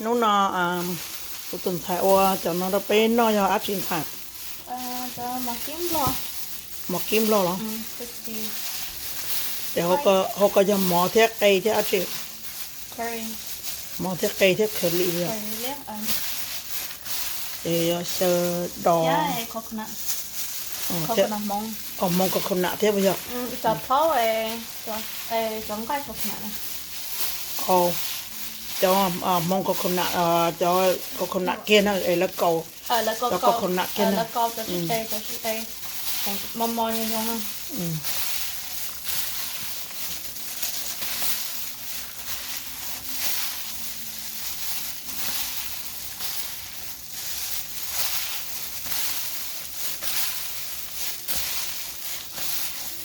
Hnub no kuv tus ntxhais ua cov no rau peb noj yog dab tsi ntxhais? Mov kib nplog los? Ces hauv ko yog mov thiab qe thiab dab tsi? Mov thiab qe thiab khaws lim li os. Ces yog xyaw dos, hmoov coconut thiab puas yog? Cov hmoov coconut, cov coconut kiag na, es lawv kaus cov coconut kiag na.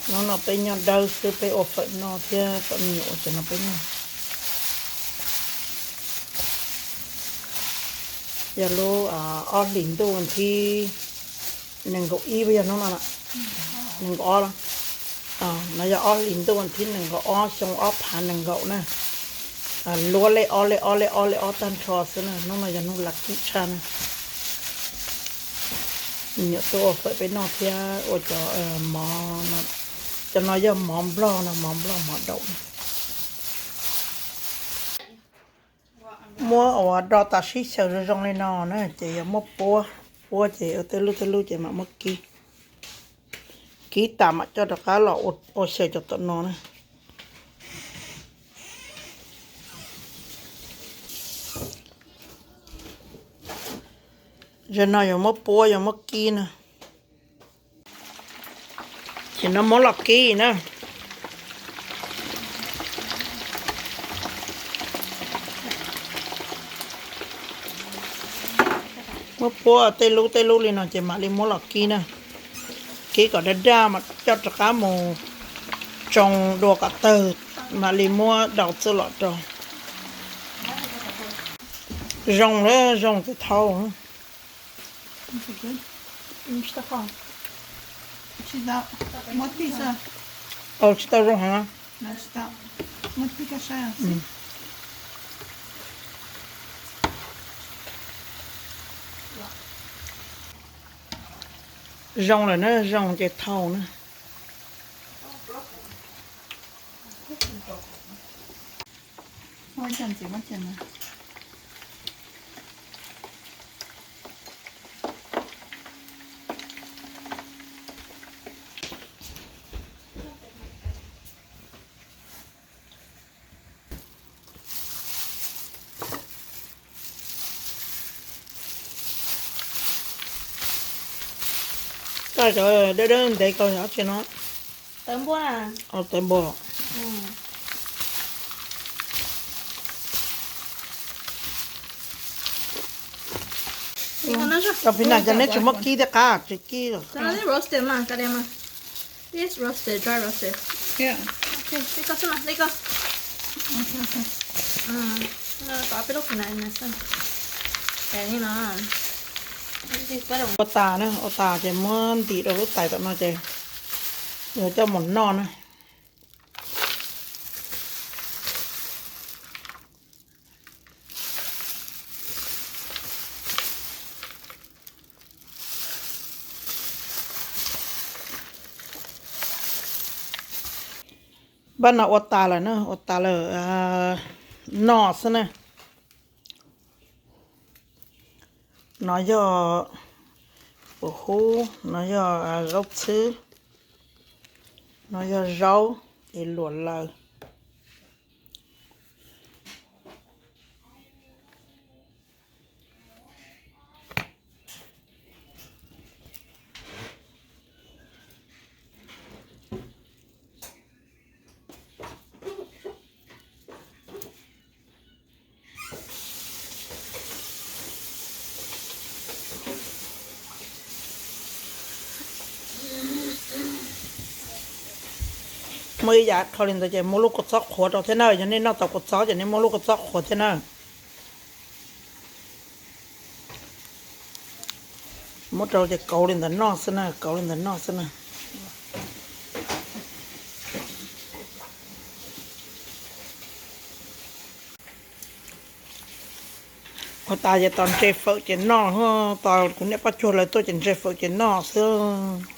Hnub no peb nyob dawb xwb, peb ua fawm noj thiab kom me nyuam ua cov no peb noj. Yog lub ob hlis ntuj thib nees nkaum ib, yog hnub no, nees nkaum ob los? No yog ob hlis ntuj thib nees nkaum ob xyoo ob phav nees nkaum na. Luab lej ob lej ob lej ob lej ob tag nrho xwb na. Hnub no yog hnub lucky tshaj na. Me nyuam tuaj ua fawm peb noj thiab ua cov mov, cov no yog mov nplog no, mov nplog mov daum. Muab ua do tas sib xyaw zoo zoo li no na ces yog muab puab, puab ces ua tej lub tej lub ces mam muab kib, kib tas mam coj rov qab los ua xyaw cov tom no na. Zaum no yog muab puab yog muab kib na. Ces no muab los kib na. Muab puab tej lub tej lub li no ces mam li muab los kib na. Kib kom daj daj mas coj rov qab mus tsoo dua kom tawg, mam li muab daus txuj lom rau. Zoo lawm, zoo ces thau. Tsis tau zoo heev. Zoo lawm na, zoo ces thau na. Cov dawb dawb ntev ko yog dab tsi no? Tawv npua na. Tawv npua. Cov phim nas cov neb tsis muab kib thiab qab tsis kib los. This roasted, dry roasted. Ua tas na, ua tas ces muab ntim rau lub tais tom no ces yog coj mus noj na. Npaj no ua tas lawm na, ua tas lawm, noj xwb na. No yog pus hub, no yog zaub txhwb, no yog zaub es luam laws. Muaj ib yam kho li ntawd ces muab lub kua txob qhuav rau thiab na, yog nej noj tau kua txob ces nej muab lub kua txob qhuav thiab na. Muab rau ces kauv li ntawd noj xwb na, kauv li ntawd noj xwb na. Ua tas ces tos ntses fawm ces noj, tos kuv niam poj cuag lawv tuaj ces ntses fawm ces noj xwb.